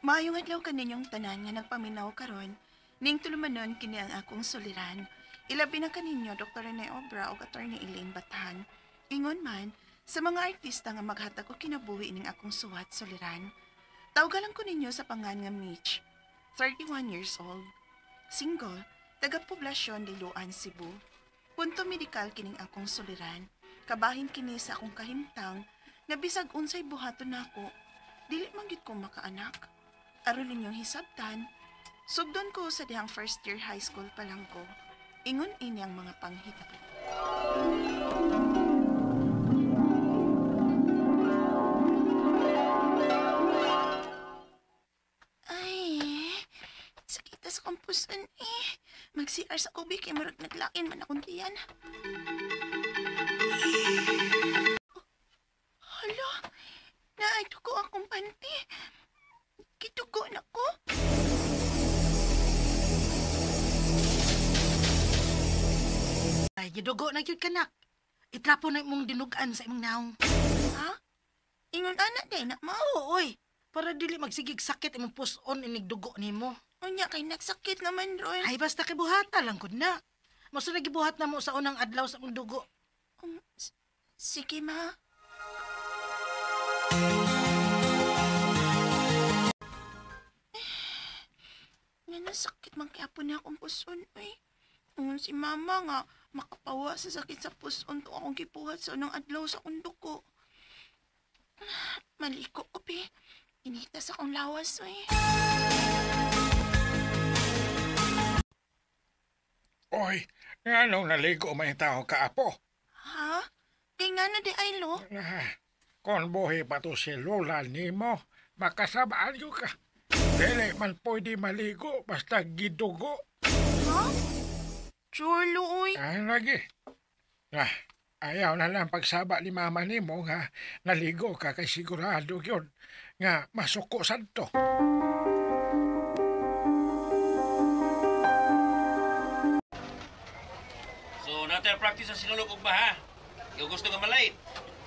Maayong adlaw kaninyong tanan nga nagpaminaw karon. Ning tulumanon kini ang akong suliran. Ilabi na kaninyo Dr. Rene Obra ug Attorney Elaine Batan. Ingon man sa mga artista nga maghatag og kinabuhi ning akong suwat suliran. Tawgalan ko ninyo sa pangan nga Mitch, 31 years old. Single, taga poblasyon Liloan, Cebu. Punto medikal kining akong suliran. Kabahin kini sa akong kahimtang nga bisag unsay buhaton nako, dili man gyud ko makaanak. Aron ninyong hisabtan, sugdon ko sa dihang first year high school pa lang ko. Ingon ini ang mga panghitabo. Ay, sakit sa akong puson eh. Mag-CR sa kubi kay murag naglain man akong tiyan. Oh, hala, naay dugo akong panty. Gidugo na ko. Ay, gidugo na gyud kanak. Itrapo na imong dinugan sa imong naong. Ha? Ingon ana day na mo. Oo, oy. Para dili magsigig sakit imong puson inig dugo nimo. Unya kay nagsakit naman ron. Ay, basta kay buhata lang gud na. Mao sa gibuhat na mo sa unang adlaw sa imong dugo. Sige, ma. Nga nasakit man kaya po na akong puson, uy. Si mama nga, makapawa sa sakit sa puson to akong gibuhat sa unang adlaw sa akong dugo. Maliko ko, pi. Inita sa akong lawas, uy. Oy, nganong naligo may tao ka, apo? Ha? Kay nga na di ay, lo? Kung buhi pa to si Lola nimo, makasabaan ko ka. Dili man pwede maligo, basta gidugo. Ha? Churlo, uy. Ay, lagi. Ah, ayaw na lang pagsaba ni mama nimo nga naligo ka kay sigurado yun nga masuko sadto. So, natin practice sa sinulog ugma, ha? Ikaw gusto nga malate?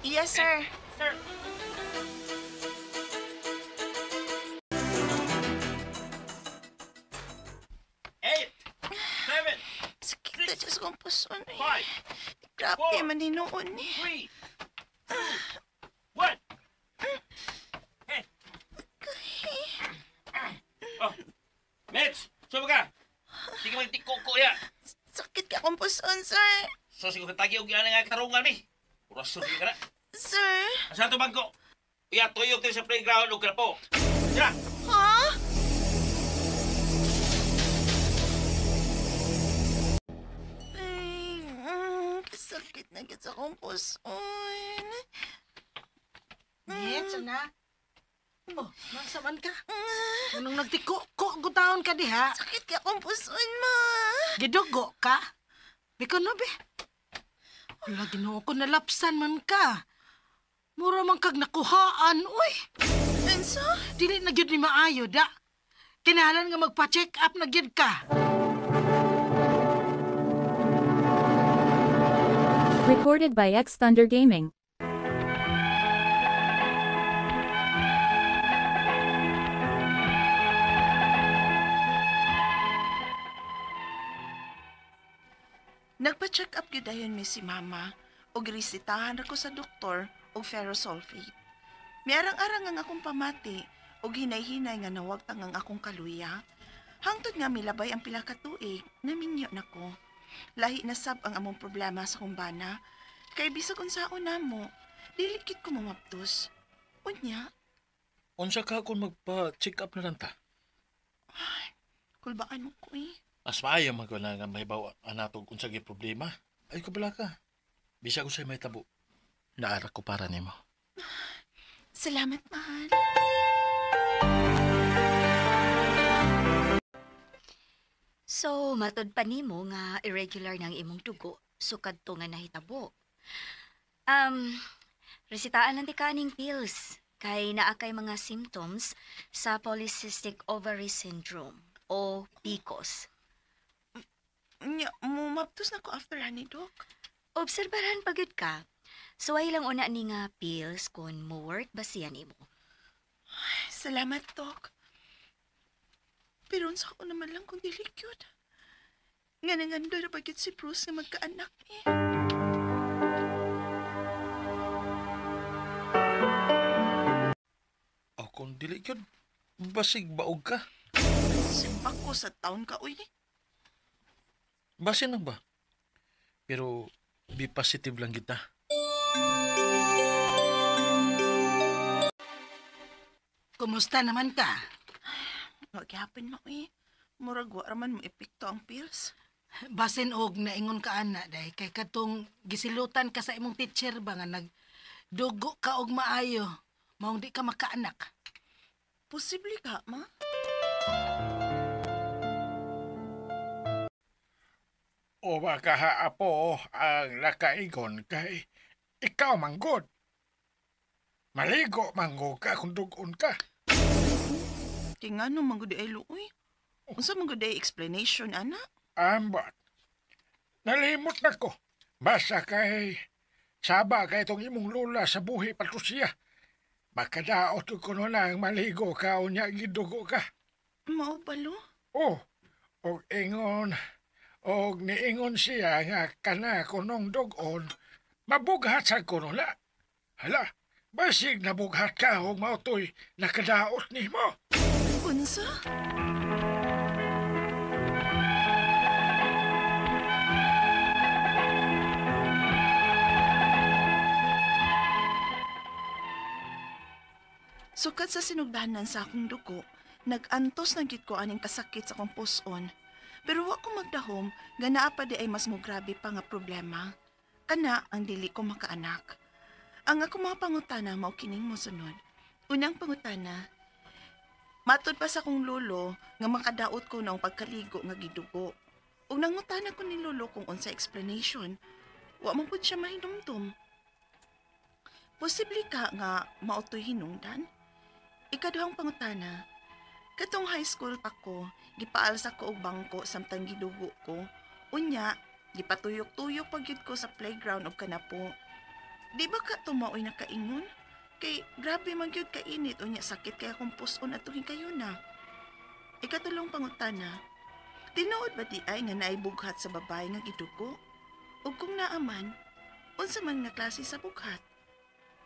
Yes, sir. Sir. 8, 7, Sakit na Diyos kong puson, uy. 5, Grabe 4, man hinuon, eh. 3, 2, 1. Hey. Oh, Mitch, suma ka. Sige magtikoko ya. Sakit ka akong puson, sir. So, siguro katagi og yan nga katarungan, mi. Puraso ka na. Sir? Asa to bangko? Iya, tuyok tayo sa playground og krapo. Tira! Ha? Ay, sakit na gid sa akong puson. Mitch, ana. Oh, nasa man ka? Anong nagtiko-ko gutaon ka diha? Sakit ka akong puson, ma. Gidugo ka? Biko no, be. Wala, Ginoo ko, nalapsan man ka. Mura man kag nakuhaan, uy. Unsa? Dili na gyud ni maayo, da. Kinahanglan nga magpa-check up na gyud ka. Recorded by X Thunder Gaming. Nagpa-check up gyud dayon mi si mama ug resetahan ra ko sa doktor og ferrosulfate. Miarang-arang ang akong pamati ug hinay-hinay nga nawagtang ang akong kaluya. Hangtod nga milabay ang pila ka tuig, naminyo na ko. Lahi na sab ang among problema sa kumbana. Kay bisag unsaon namo, dili gid ko mamaptos. Unya, Unsa ka kung magpa-check up na lang ta? Ay, kulbaan mo ko eh. Mas maayo man ko na nga mahibaw anatog unsa gyud problema. Ay ko bala ka. Bisag unsay may tabo. Naara ko para nimo. Salamat, mahal. So, matod pa nimo nga irregular ng imong dugo, so kadto nga nahitabo. Resitaan lang di ka aning pills kay naa kay mga symptoms sa polycystic ovary syndrome o PCOS. Nya, mumaptos na ko after honey, Doc. Obserbahan pa gyud ka. Suway lang una ni nga pills kung mo work ba siya nimo. Ay, salamat, Doc. Pero unsa ko naman lang kung dili gyud. Nga nangandoy ra ba gyud si Bruce nga magkaanak eh. O kung dili gyud, basig baog ka. Simba ko sa taon ka, uy. Basin lang ba? Pero be positive lang kita. Kumusta naman ka? Wa gyapon mo eh. Murag wa ra man mo epekto ang pills. Basin og naingon ka ana day kay katong gisilutan ka sa imong teacher ba nga nagdugo ka og maayo, maong di ka makaanak. Posible ka, ma? O baka haapo ang nakaigon kay ikaw manggod. Maligo manggo ka kung dugon ka. Kay ngano man gud ay luoy. Unsa man gud ay explanation ana? Ambot. Nalimot na ko. Basta kay saba kay itong imong lula sa buhi pato siya. Makadaot ko no lang maligo ka o niya gidugo ka. Mao ba lo? Oh, og ingon, og niingon siya nga kana kunong dugon, mabughat sa kuno la. Hala, basig nabughat ka og mautoy nakadaot nimo. Unsa? Sukat sa sinugdanan sa akong dugo, nag-antos na gid ko aning kasakit sa akong puson. Pero wa ko magdahom nga naa pa di ay mas mograbe pa nga problema. Kana ang dili ko makaanak. Ang ako mga pangutana mao kining mosunod. Unang pangutana, matud pa sa akong lolo nga makadaot ko noong pagkaligo nga gidugo. Ug nangutana ko ni lolo kung unsa explanation. Wa man pud siya mahinumdum. Posible ka nga mautoy hinungdan? Ikaduhang pangutana, katong high school pa ko, gipaalsa ko og bangko samtang gidugo ko. Unya, gipatuyok-tuyok pa gyud ko sa playground og kanapo. Di ba ka tumaoy nakaingon? Kay grabe man gyud kainit unya sakit kay akong puson atong hikayuna. Ikatulong pangutana, tinuod ba di ay nga naay bughat sa babae nga gidugo? Ug kung naa man, unsa man nga klase sa bughat?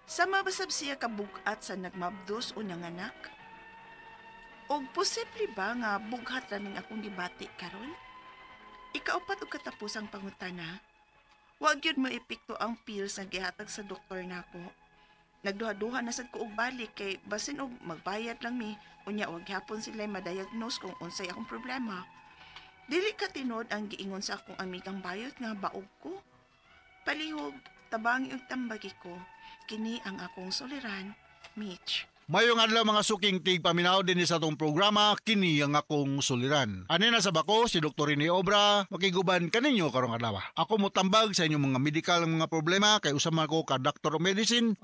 Sama ba sab siya kabugat sa nagmabdos o nanganak? Og posible ba nga bughat ra ning akong gibati karon? Ikaupat og katapusang pangutana, wa gyud mo epekto ang pills nga gihatag sa doktor nako. Nagduha-duha na sad ko og balik kay basin og magbayad lang mi, unya wa gyapon sila madiagnose kung unsay akong problema. Dili ka tinuod ang giingon sa akong amigang bayot nga baog ko. Palihog, tabangi og tambagi ko. Kini ang akong suliran, Mitch. Mayong adlaw mga suking tig paminaw din sa atong programa kini ang akong suliran. Ani na sa bako si Dr. Rene Obra makiguban kaninyo karong adlaw. Ako motambag sa inyong mga medical mga problema kay usa man ko ka doctor of medicine,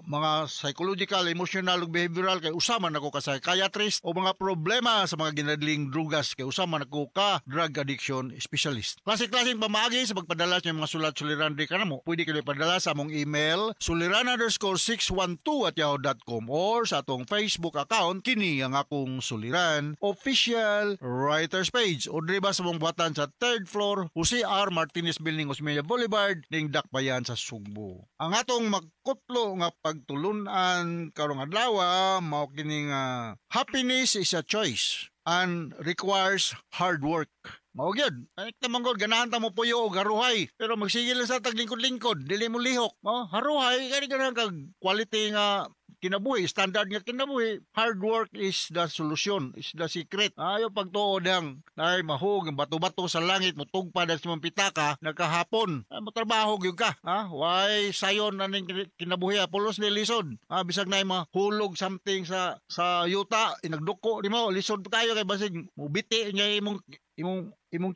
mga psychological, emotional ug behavioral kay usa man ako ka psychiatrist o mga problema sa mga ginadling drugas kay usa man ako ka drug addiction specialist. Klase-klaseng pamaagi sa pagpadala sa inyong mga sulat suliran di kanamo. Pwede kayo ipadala sa among email suliran_612@yahoo.com or sa atong Facebook account kini ang akong suliran official writers page o diri ba sa mong buhatan sa third floor Jose R. Martinez Building, Osmeña Boulevard ning Dakbayan sa Sugbo. Ang atong magkutlo nga pagtulunan karong adlaw mao kini nga happiness is a choice and requires hard work. Mao gyud. Ay ta manggod ganahan ta mo puyo og haruhay, pero magsige lang sa taglingkod-lingkod, dili mo lihok. Oh, haruhay kani ganahan kag quality nga kinabuhi, standard nga kinabuhi. Hard work is the solution, is the secret. Ayo pagtuo dang ay mahug ang bato-bato sa langit mutugpa sa imong pitaka nagkahapon. Ay, motrabaho gyud ka. Ha? Why sayon na ning kinabuhi, pulos ni lisod. Ha, bisag na mahulog something sa yuta, inagduko nimo, lisod kayo kay basig mubiti niya imong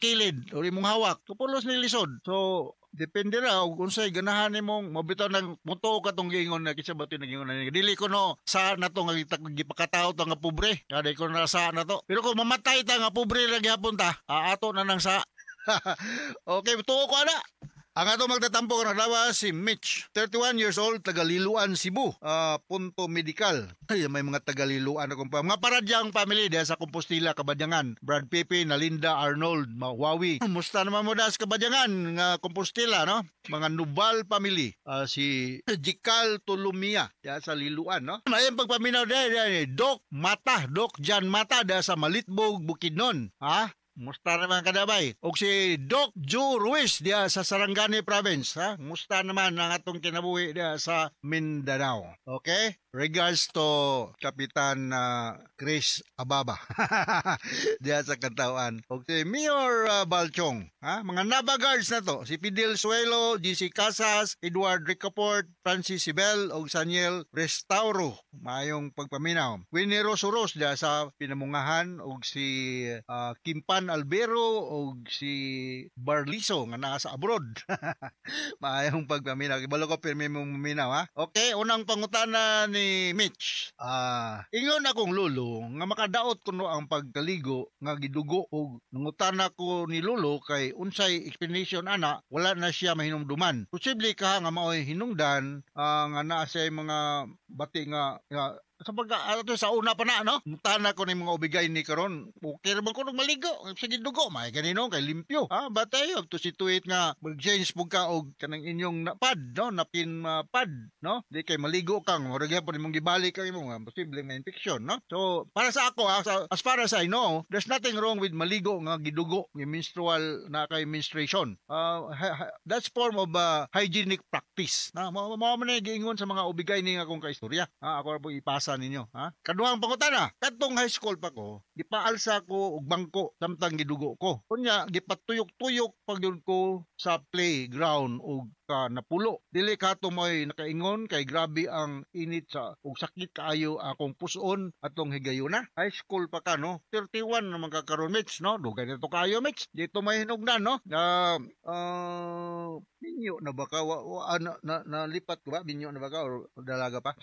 kilid o imong hawak. Pulos ni lisod. So depende ra og unsay ganahan nimong mabitaw nang mutuo ka tong giingon na kinsa ba to nagingon na dili ko no sa nato nga gipakataw ta nga pobre, kada ko na sa nato, pero kung mamatay ta nga pobre ra gyapon ta, ato na nang sa. Okay, tuo ko ana. Ang ato magtatampo karong adlaw si Mitch, 31 years old, taga Liloan, Cebu. Punto medical. Ay, may mga taga Liloan akong pa. Mga paradyang family diha sa Compostela, Kabadyangan. Brad Pepe, Nalinda, Arnold, Mawawi. Musta naman mo das Kabadyangan nga Compostela, no? Mga Nubal family. Si Jikal Tulumia diha sa Liloan, no? Ayun pagpaminaw diha, Doc Mata, Doc Jan Mata diha sa Malitbog, Bukidnon. Ha? Musta naman kadabay. Og si Doc Joe Ruiz diha sa Sarangani Province, ha? Musta naman ang atong kinabuhi diha sa Mindanao. Okay? Regards to Kapitan Chris Ababa diha sa Katawan. Og si Mayor Balchong, ha? Mga Nava Guards na to. Si Fidel Suelo, GC Casas, Edward Ricaport, Francis Sibel, og Saniel Restauro. Maayong pagpaminaw. Winnie Rosuros diha sa Pinamungahan og si Kimpan Albero og si Barliso nga naa sa abroad. Maayong pagpaminaw. Kibalo ko pirmi mong maminaw, ha? Okay, unang pangutana ni Mitch. Ingon akong lolo nga makadaot kuno ang pagkaligo nga gidugo og nangutana ko ni lolo kay unsay explanation ana, wala na siya mahinumduman. Posible ka nga maoy hinungdan nga naa siya mga bati nga sa pagka ato sa una pa na, no? Mutana ko ni mga ubigay ni karon. Okay ra man ko maligo. Sige dugo, may ganino kay limpyo. Ha, but you have to situate nga mag-change pug ka og kanang inyong na pad, no? Napkin pad, no? Di kay maligo kang murag gyapon imong gibalik ang imong posible may infection, no? So, para sa ako, ha, as far as I know, there's nothing wrong with maligo nga gidugo, nga menstrual na kay menstruation. That's form of hygienic practice. Na mao mao man na giingon sa mga ubigay ni nga akong kaistorya. Ha, ako ra po ipasa ninyo, ha? Kaduhang pangutana, kadtong high school pa ko, gipaalsa ko og bangko samtang gidugo ko. Unya gipatuyok-tuyok pag yun ko sa playground og ka napulo. Dili kato mo'y nakaingon kay grabe ang init sa ug sakit kaayo akong puson atong higayuna. High school pa ka, no? 31 naman ka karon, Mitch, no? Dugay na to kayo, Mitch. Dito may hinugnan, no? Minyo na ba ka? Wa, na, nalipat ko ba? Minyo na ba ka or dalaga pa?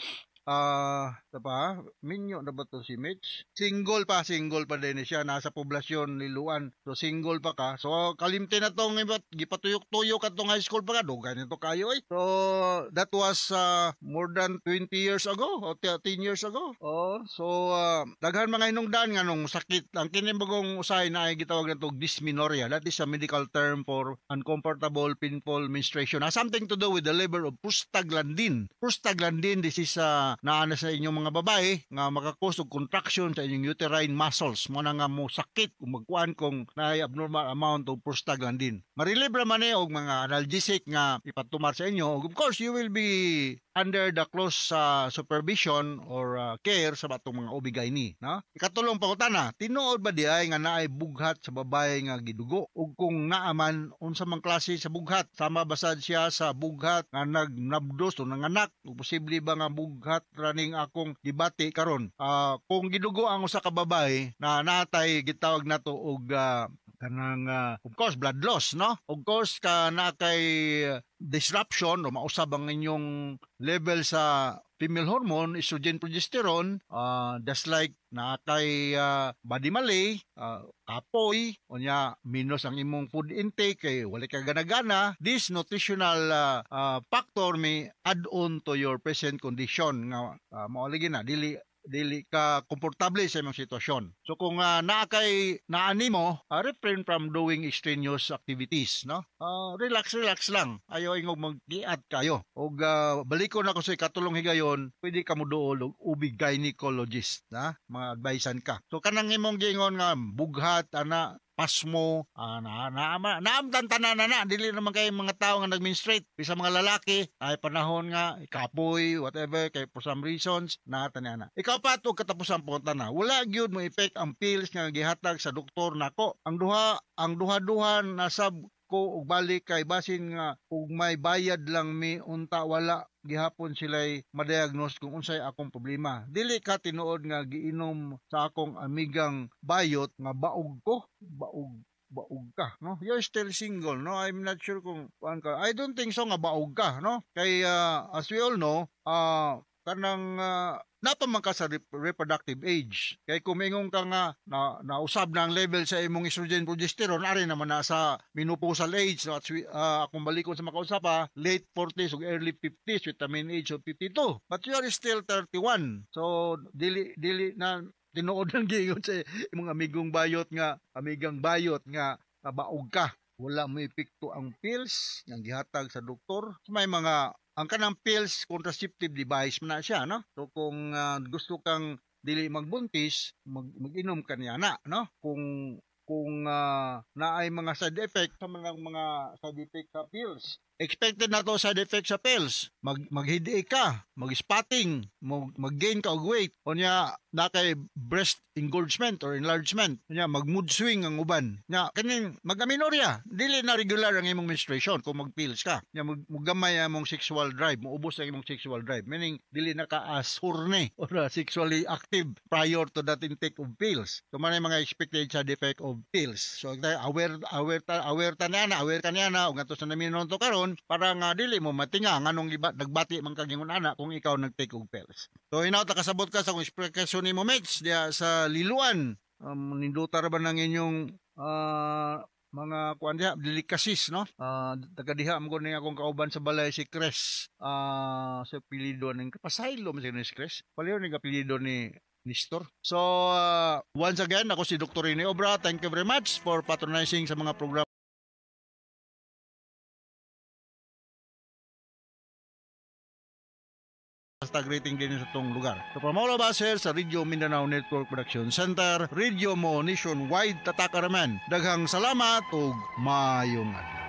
Pa, minyo na ba to si Mitch? Single pa din siya, nasa poblasyon Liloan. So single pa ka. So kalimti na tong ibat, gipatuyok-tuyok atong high school pa ka, dugay nito kayo eh. So that was more than 20 years ago o 10 years ago. Oh, so daghan mga hinungdan nga nung sakit. Ang kini bagong usahay na ay gitawag na to dysmenorrhea. That is a medical term for uncomfortable, painful menstruation. Has something to do with the level of prostaglandin. Prostaglandin, this is naa na sa inyong mga babae nga maka-cause og contraction sa inyong uterine muscles. Mo na nga mo sakit kung magkuan kung naay abnormal amount of prostaglandin. Ma-relieve ra man ni og mga analgesic nga ipatumar sa inyo. Of course, you will be under the close supervision or care sa atong mga OB-GYN, no? Ikatulong pangutana, tinuod ba diay nga naay bughat sa babae nga gidugo? Ug kung naa man, unsa man klase sa bughat? Sama basad siya sa bughat nga nagnabdos o nanganak? O posible ba nga bughat raning akong gibati karon? Kung gidugo ang usa ka babae na natay gitawag nato og kanang of course blood loss, no? Of course ka na kay disruption o mausab ang inyong level sa female hormone, estrogen, progesterone, just like na kay body malaise, kapoy, unya minus ang imong food intake kay wala ka gana-gana, this nutritional factor may add on to your present condition nga mao lagi na dili dili ka komportable sa imong sitwasyon. So kung naa kay naani mo, refrain from doing extraneous activities, no? Relax, relax lang. Ayaw ingog maggiat kayo. Og balikon ako sa ikatulong higayon, pwede ka mo duol og OB gynecologist, na? Mga advisean ka. So kanang imong giingon nga bughat ana pasmo, na na naamtan tanan na na dili naman kay mga tao nga nag-menstruate bisa mga lalaki ay panahon nga kapoy, whatever, kay for some reasons na na. Ikaw pa og katapusan punta na, wala gyud mo effect ang pills nga gihatag sa doktor nako. Ang duha, ang duha-duha nasab ko og balik kay basin nga ug may bayad lang mi, unta wala gihapon sila'y ma-diagnose kung unsay akong problema. Dili ka tinuod nga giinom sa akong amigang bayot nga baog ko, baog baog ka, no? You're still single, no? I'm not sure kung kuan ka. I don't think so nga baog ka, no? Kay as we all know, kanang Napaman ka sa reproductive age. Kay kung mingon ka nga na, nausab na ang level sa imong estrogen progesterone, ari naman na sa menopausal age. So, at, kung balikon sa makausap pa, late 40s ug early 50s with a mean age of 52. But you are still 31. So dili dili na tinuod ang giingon sa imong amigong bayot nga amigang bayot nga kabaog ka. Wala mo epekto ang pills nga gihatag sa doktor. So, may mga ang kanang pills contraceptive device man na siya, no? So kung gusto kang dili magbuntis, mag-inom ka niya na, no? Kung naay mga side effect sa mga mga side effect sa pills. Expected na to side effect sa pills. Mag-headache ka, mag-spotting, mag-gain ka og weight. Unya na kay breast engorgement or enlargement. Unya mag-mood swing ang uban. Nya kaning mag-amenorrhea, dili na regular ang imong menstruation kung mag-pills ka. Nya mugamay ang imong sexual drive, muubos ang imong sexual drive. Meaning dili na ka as horny or sexually active prior to that intake of pills. So man mga expected side effect of pills. So aware aware ta aware ta niya na, aware ka niya na ug ngadto sa namin to karon para nga dili mo matinga nganong iba nagbati man kag ingon ana kung ikaw nag-take og pills. So hinaut kasabot ka sa kung eksplikasyon nimo, Mitch, diya sa Liloan. Ninduta ra ba ng inyong mga kuan diha, delicacies, no? Taga diha mo ni akong kauban sa balay si Chris. Sa apelyido ning Pasaylo man si Chris. Paliw ni apelyido ni Nestor. So, once again, ako si Dr. Rene Obra. Thank you very much for patronizing sa mga programa hashtag rating din sa itong lugar. So from all of us here sa Radio Mindanao Network Production Center, Radio Mo Nationwide, tatakaraman. Daghang salamat ug maayong adlaw.